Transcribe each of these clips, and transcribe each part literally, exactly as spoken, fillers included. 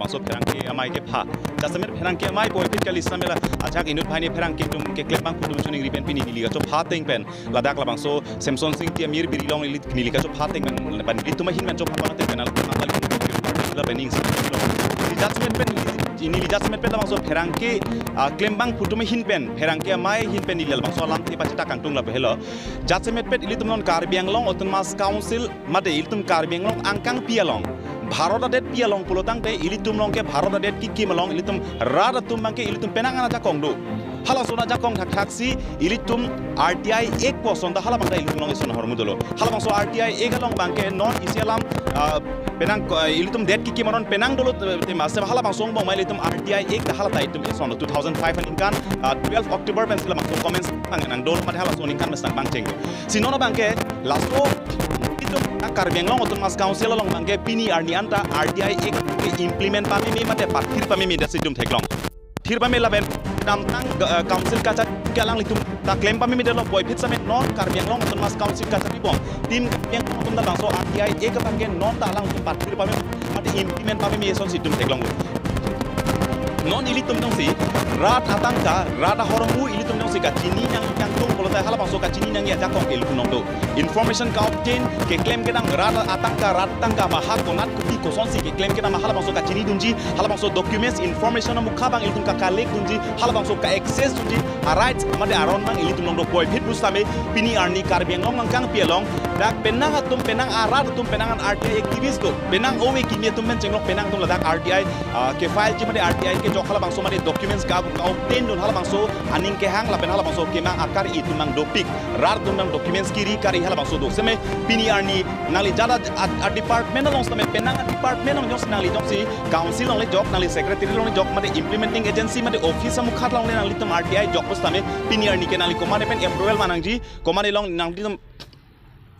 So pherangke amei kepha. Jasemet pherangke amei puvoiphit kali setame la ajak inut banghini pherangke atum keklem abangphu atum choningri pen pini neli kachopha ateng pen ladak labangso Semson Sing Tiamir biri along neli, neli kachopha ateng pen, pen nelitum ahin pen chopha ateng pen, alang nangkali lapen ning si. Neli jasemet pen, neli jasemet pen labangso pherangke, ah, klem abangphu atum ahin pen, pherangke amei ahin pen neli labangso alamthe pachethak kangtung lapu helo. Jasemet pen ilitum non Karbi Anglong Autonomous Council mate ilitum Karbi Anglong angkangpi along, Bharat adetpi along pulotangte ilitum along ke Bharat adet kekim along ilitum rat atum abangke ilitum penang an ajakong do. Halason ajakong thakthak si ilitum R T I Act pu ason ta halabang ta ilitum along eson ahormu dolo. Halabangso R T I Act along abangke non isi alam, ah, penang, ah, ilitum det kekim aron penang dolo, eh, tema se halabangso angbong ma ilitum R T I Act ta hala ta ilitum eson two thousand five aningkan, ah, twelve October pen si labangso comments abang nangdolo mate halaso aningkan mes nang bang cheng. Si non abangke laso ilitum Karbi Anglong Autonomous Council along abangke pini arni anta R T I Act ke implement pameme mate pathir pameme, that's itum theklong. Thir pame lapen damtang, eh, council kachari ke alanglitum ta klem pameme detlo, puvoiphit setame non Karbi Anglong Autonomous Council kachari bom. Team Karbi Anglong atum ta labangso R T I Act abangke non ta alangtum pathir pameme mate implement pameme eson si itum theklong. Non ilitum jongsi rat atangka, rat ahormu ilitum jongsi kachini nang, nangtung pulote halabangso kachini nangji ajakong ke ilitum along do. Information ka-obtain, keklem kedam rat atangka, rat atangka ma ha konat kopi kosonsi keklem kedam ma halabangso kachinidunji, halabangso documents, information amukha abang ilitum ka-collect dunji, halabangso ka-access dunji, a-rights mate aron abang ilitum along do, puvoiphit pusitame pini arni Karbi Anglong angkangpi along dak penang atum, penang arat atum, penang an R T I activist do, penang ove kimi atum pen chenglok penang atum ladak R T I, ah, ke-file ji mate R T I kejok halabangso mate documents ka, ka-obtain dun halabangso aning kehang lapen halabangso kemang akari atum abang dopik. Rat atum abang documents kiri kari halabangso do. Setame pini arni nangli jada a, a department along setame penang a department along jongsi nangli jongsi council along le jok, nangli secretary along le jok, mate implementing agency mate office amukha along le nanglitum R T I jok pusitame pini arni ke nangli komat pen approval ma nangji, komat along nanglitum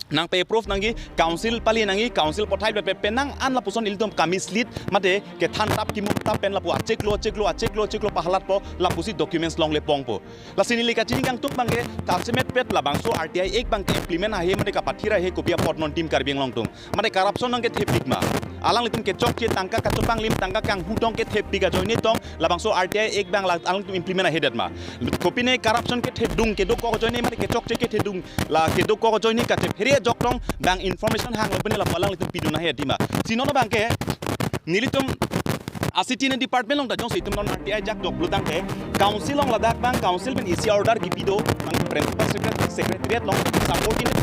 nangpe-approve nangji, council pali nangji, council pathai pe penang an lapuson ilitum ka-mislead mate kethan tap kimum tap pen lapu achiklo, achiklo, achiklo, achiklo pahalatpo, lapusi documents longle pongpo. Lasi neli kachini kangtung abangke, jasemet pen labangso R T I Act abangke implement ahe mate kapathir ahe kopi apot non Team Karbi Anglong atum. Mate corruption nangkethepik ma. Alanglitum kechokche tangka kachopanglim, tangka kanghutong kethepik ajoine tong labangso R T I Act abang la alanglitum implement ahedet ma. Kopine corruption kethedung kedokok ajoine mate kechokche kethedung la kedokok ajoine kachephere ajok tong abang information hanglo pene lapu alanglitum pidun ahedet ma. Si non abangke nelitum asitin department along ta jongsi itum non R T I jakjok pulotangte council along ladak abang council pen isi order kipi do, abang principal secretary, secretariat along subordinate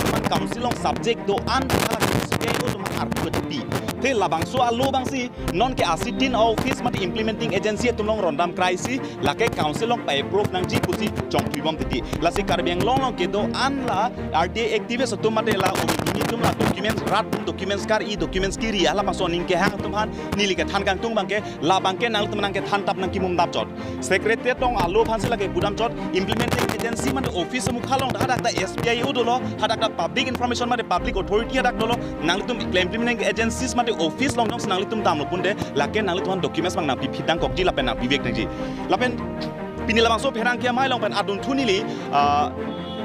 abang council along subject do-an hala S P I O atum arpu kipi. Te labangso alo abangsi nonke asitin office mate implementing agency atum along rondam kraisi, lake council along pa-approve nangji pusi chongthui bom titi. Lasi Karbi Anglong along kedo-an la R T I activist atum mate la O B C atum la documents, rat atum documents kari, documents kiri, halabangso aning kehang atum aphan neli kethan kangtung abangke, labangke nangtum nangkethan tap nangkimum tap chot. Secretariat along alo aphansi lake pudam chot, implementing agency mate office amukha along hadak ta S P I O dolo, hadak ta public information mate public authority hadak dolo, nanglitum implementing agencies mate office along jongsi nanglitum damlo punte, lake nanglitum aphan documents abang nangpiphit tangkokji lapen nangpivek nangji. Lapen pini labangso pherangke amei along pen adunthu neli, ah,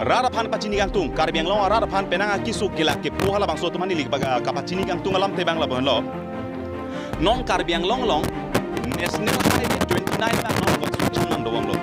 rat aphan pachini kangtung, Karbi Anglong arat aphan penang akesung kelak kepo halabangso atum aphan neli ba-, kapachini kangtung alamthe abang lapu henlo. Non Karbi Anglong along National Highway twenty-nine abang non construction nangdobomlo.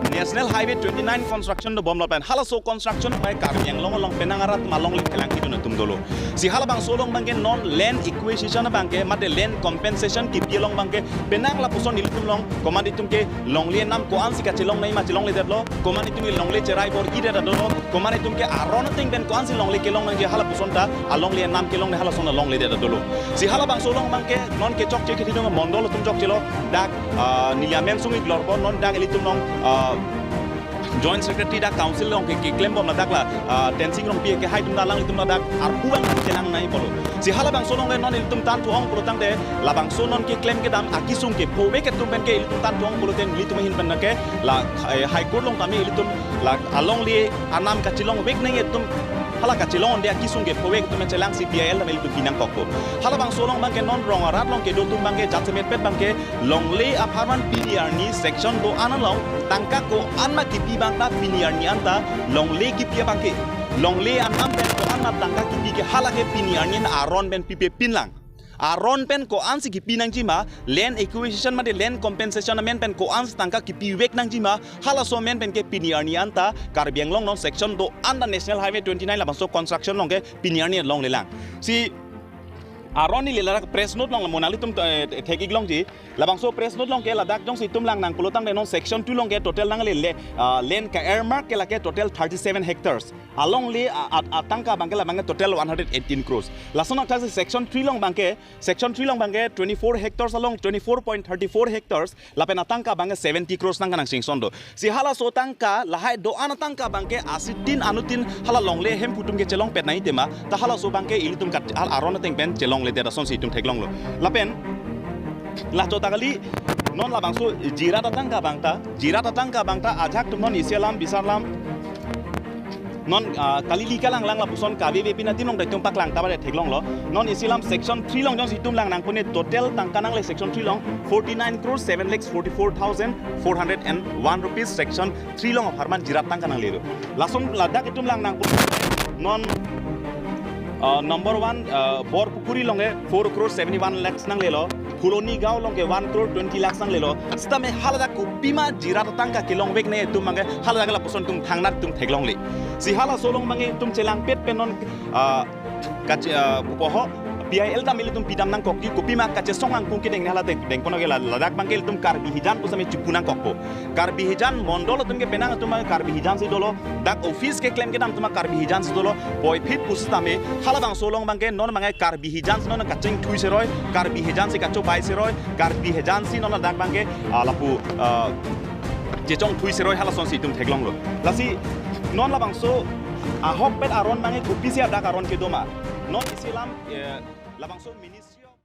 National Highway twenty-nine construction dobomlo pen halaso construction pai Karbi Anglong along penang arat malongle kelang kidun atum dolo. Si halabangso along abangke non land acquisition abangke mate land compensation kipi along abangke penang lapuson ilitum along komat itum ke longle anam ko-ansi kachelong nangji ma chelongledetlo, komat itum ke longle cherai bor-idet dolo, komat itum ke aron ateng pen ko-ansi longle kelong nangji halapuson ta alongle anam kelong ne halason alongledet dolo. Si halabangso along abangke non kechokche kethedung mondol atum chokchelo, dak, ah, neli amen sung-ik lorpo, non dak ilitum along, ah, Joint Secretary dak council along ke, keklem bom ladak la, ah, Tensing Rongpi kehai atum ta alanglitum ladak arpu abang kelang nangji pulo. Si halabangso along non ilitum than thu-ong pulotangte labangso non keklem kedam akesung kephovek atum pen ke ilitum than thu-ong pulote nelitum ahin pen ke la, eh, High Court along tame ilitum la alongle anam kachelongvek nangji atum hala kachelong-onde akesung kephovek atum chelangsi P I L tame ilitum pinangkokpo. Halabangso along abangke non rong arat along kedo atum abangke jasemet pen abangke longle apharman pini arni section do-an along tangka ko-an ma kipi abang ta pini arni anta longle kipi abangke, longle anam pen ko-an ma tangka kipi ke halake pini arni an aron pen pipe pinlang. aron pen ko-ansi kipi nangjima, land acquisition mate land compensation amen pen ko-ansi tangka kipivek nangjima, halaso amen pen ke pini arni anta Karbi Anglong non section do-an ta National Highway twenty-nine labangso construction along ke pini arni longlelang. Si aron neli ladak press note along mo nanglitum, eh, thek-ik longji. Labangso press note along ke ladak jongsi itum lang nangpulotangte non section two along ke total nangle le, ah, land ka-earmark ke lake total thirty-seven hectares. Alongle a, a, atangka abangke labangke total one hundred eighteen crores. Lason athaksi section three along abangke, section three along abangke twenty-four hectares along twenty-four point thirty-four hectares, lapen atangka abangke seventy crores tangka nang-sanction do. Si halaso tangka lahai do-an atangka abangke asitin anutin hala longle hemphu atum ke chelongpet nangji tema, ta halaso abangke ilitum kat-, hal aron ateng pen chelongledet asonsi itum theklonglo. Lapen laso ta kali, non labangso jirat atangka abang ta, jirat atangka abang ta ajahak atum non isi alam bisar alam, non, ah, kali lika langlang lapuson kave ve pina tim along ta itum paklang ta bade theklonglo. Non isi alam section three along jongsi itum lang nangpune total tangka nangle section three along forty-nine crores seven lakhs forty-four thousand four hundred and one rupees section three along apharman jirat tangka nangle do. Lason ladak itum lang nangpune non, ah, number one, ah, Borpukhuri along ke four crore seventy-one lakhs nanglelo, Phuloni Gaon along ke one crore twenty lakhs nanglelo. Sitame haladak kopima jirat atangka kelongvek nangji atum abangke haladak lapuson itum thangnat itum theklongle. Si halaso along abangke itum chelangpet pen non, ah, kache-, ah, pupo ho, P I L ta mili itum pidam nangkokji, kopima kachesong angkung kedeng hala deng, dengpon oke la, ladak abangke itum Karbi Hijan pusitame chipu nangkokpo. Karbi Hijan mondol atum ke penang atum Karbi Hijan si dolo, dak office keklem kedam atum Karbi Hijan si dolo, puvoiphit pusitame, halabangso along abangke non abangke Karbi Hijan si non kachingthui seroi, Karbi Hijan si kachobai seroi, Karbi Hijan si non ladak abangke, ah, lapu, ah, chechongthui seroi halasonsi itum theklonglo. Lasi non labangso ahokpet aron abangke kopisi adak aron kedoma. Non isi alam, eh, labangso Ministry of